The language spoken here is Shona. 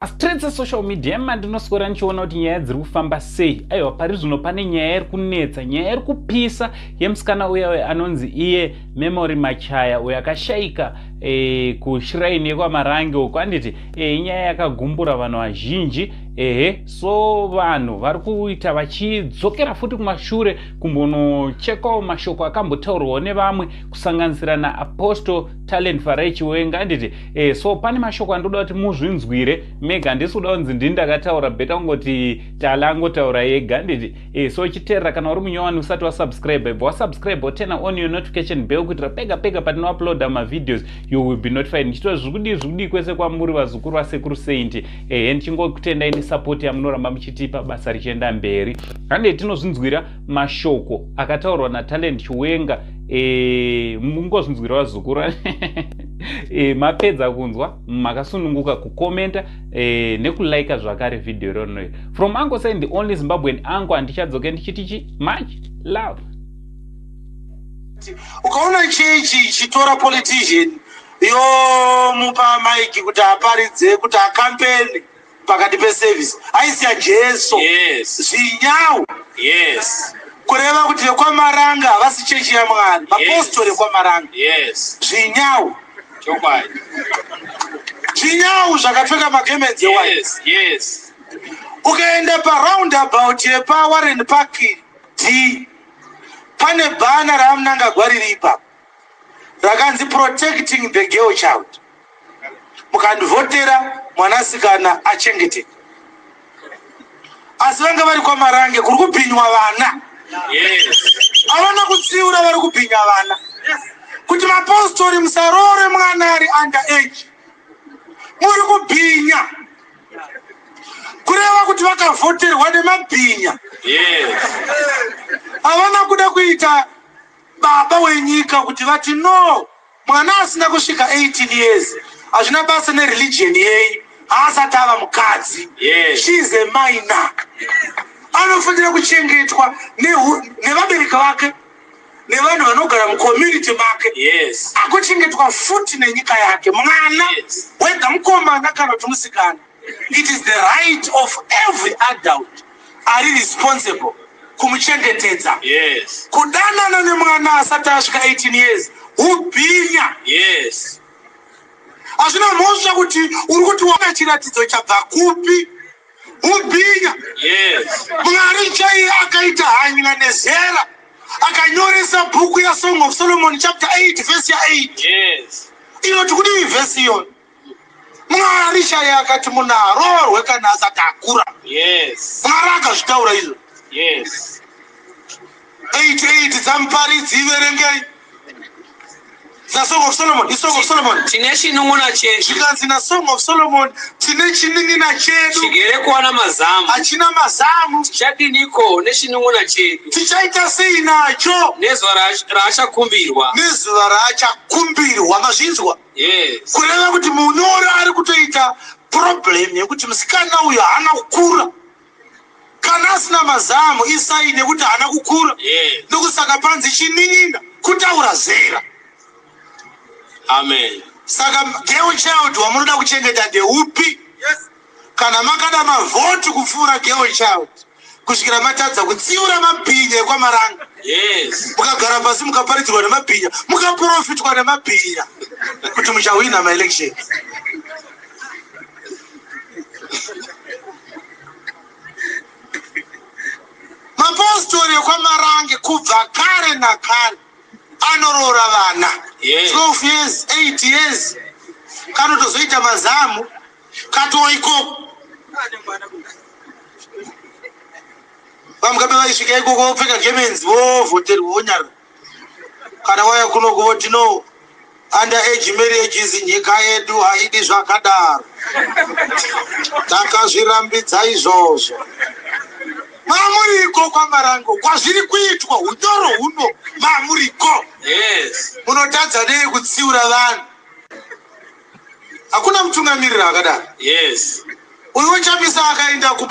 Streets social media mandinoswera ndichiona kuti nyaya dziri kufamba sei. Aiwa, pari zvino pane nyaya iri kunetsa, nyaya iri kupisa yemusikana uya uya anonzi iye Memory Machaya, uyo akashaika kushrine yekwaMarange uko, anditi inyaya yakagumbura vanhu vazhinji. Ehe, so vanhu vari kuita vachidzokera futi kumashure kumbonochekawo mashoko akambotaurwawo nevamwe, kusanganisira naApostle Talent Farai Chiwenga, anditi so pane mashoko andoda kuti muzvinzwire mega. Handisi kuda kunzi ndini ndakataura, better kungoti Tala angotaura yega, anditi so chiteerera. Kana uri munyowani usati wasubscribe, ibva wasubscribe, woturn on your notification bell kuitira pega pega patinouploada mavideos you will be notified. Ndichitova zviri kudii kwese kwamuri, vazukuru vaSekuru Saint. Ehe, ndichingokutendai nesupport yamunoramba muchitipa, basa richienda mberi. Handei tinozvinzwira mashoko akataurwa naTalent Chiwenga. Mungozvinzwira, vazukuru. Mapedza kunzwa, makasununguka kukomenta nekulika zvakare vhidhiyo ronoi. From Uncle Saint, the only Zimbabwean uncle, handichadzoke ndichiti chi much love. Ukaona chechi ichitora politician yomupa maiki kuti aparidze, kuti acampaign pakati peservice, haisi yaJesu. Zvinyau. Kureva kuti vekwaMaranga havasi chechi yaMwari, mapostori ekwaMaranga. Zvinyau. Chokwadi. Zvinyau zvakapfeka magemenzi ewhite. Ukaenda paroundabout yepaWarren Park D, pane bhana raMnangagwa riri ipapo rakanzi "Protecting the girl child". Mukandivhotera, mwanasikana achengeteka. Asi vanga vari kwaMarange kuri kubhinywa vana. Havana kutsiura vari kubhinya vana kuti mapostori musarore mwana ari under age, muri kubhinya. Kureva kuti vakavhoterwa nemabhinya. Havana kuda kuita baba wenyika kuti vati no, mwana asina kusvika 18 years, hazvina basa nereligion yei, haasati ava mukadzi. She is a minor, anofanira kuchengetwa nevabereki vake nevanhu vanogara mucommunity make. Akuchengetwa futi nenyika yake mwana, whether mukomana kana kuti musikana. It is the right of every adult ari responsible kumuchengetedza. Kudanana nemwana asati asvika 18 years ubhinya. Hazvina mhosva kuti uri kuti wana chiratidzo chabva kupi, ubhinya. Mwari chaiye akaita hanya nezera, akanyoresa bhuku yaSong of Solomon chapter 8 vhesi ya8. Inoti kudii vhesi iyoyo? Mwari chaiye akati munhu aroorwe kana asati akura. Mwari akazvitaura izvo. 88 dzaMuparidzi, iverengei, dzaSong of Solomon, iSong of Solomon. Tine chinun'una chedu. Zvikanzi naSong of Solomon, tine chinin'ina chedu chigere kuwana mazamu. Hachina mazamu. Tichadiniko nechinun'una chedu? Tichaita sei nacho? Nezuva raachakumbirwa. Nezuva raachakumbirwa, mazvinzwa? Yes. Kureva kuti munyori ari kutoita problem yekuti musikana uyu haana kukura. Kana asina mazamu, isai nekuti haana kukura. Ndokusaka panzi chinin'ina, kutaura zera. Amen. Saka girl child wamunoda kuchengeta ndeupi? Kana makada mavhoti kupfuura girl child kusvikira matadza kutsiura mabhinya ekwaMaranga, mukagara pasi, mukaparidzirwa nemabhinya, mukaprofitwa nemabhinya kuti muchawina maelections. Mapostori ekwaMarange kubva kare nakare anoroora vana. 12 years, 8 years, kanotozoita mazamu katoo ikoko. VaMugabe vaisvika ikoko vopfeka gemenzi, vovhoterwa, vonyarara. Kana waya kunoko voti no, under age marriages, nyika yedu haidi zvakadaro, takazvirambidza izvozvo. Mamuriko kwaMarango kwazviri kuitwa unyoro huno, mamuriko. Munotadza nei kutsiura vanhu? Hakuna mutungamiriri akadaro. Uyu weChamisa akaenda kubula.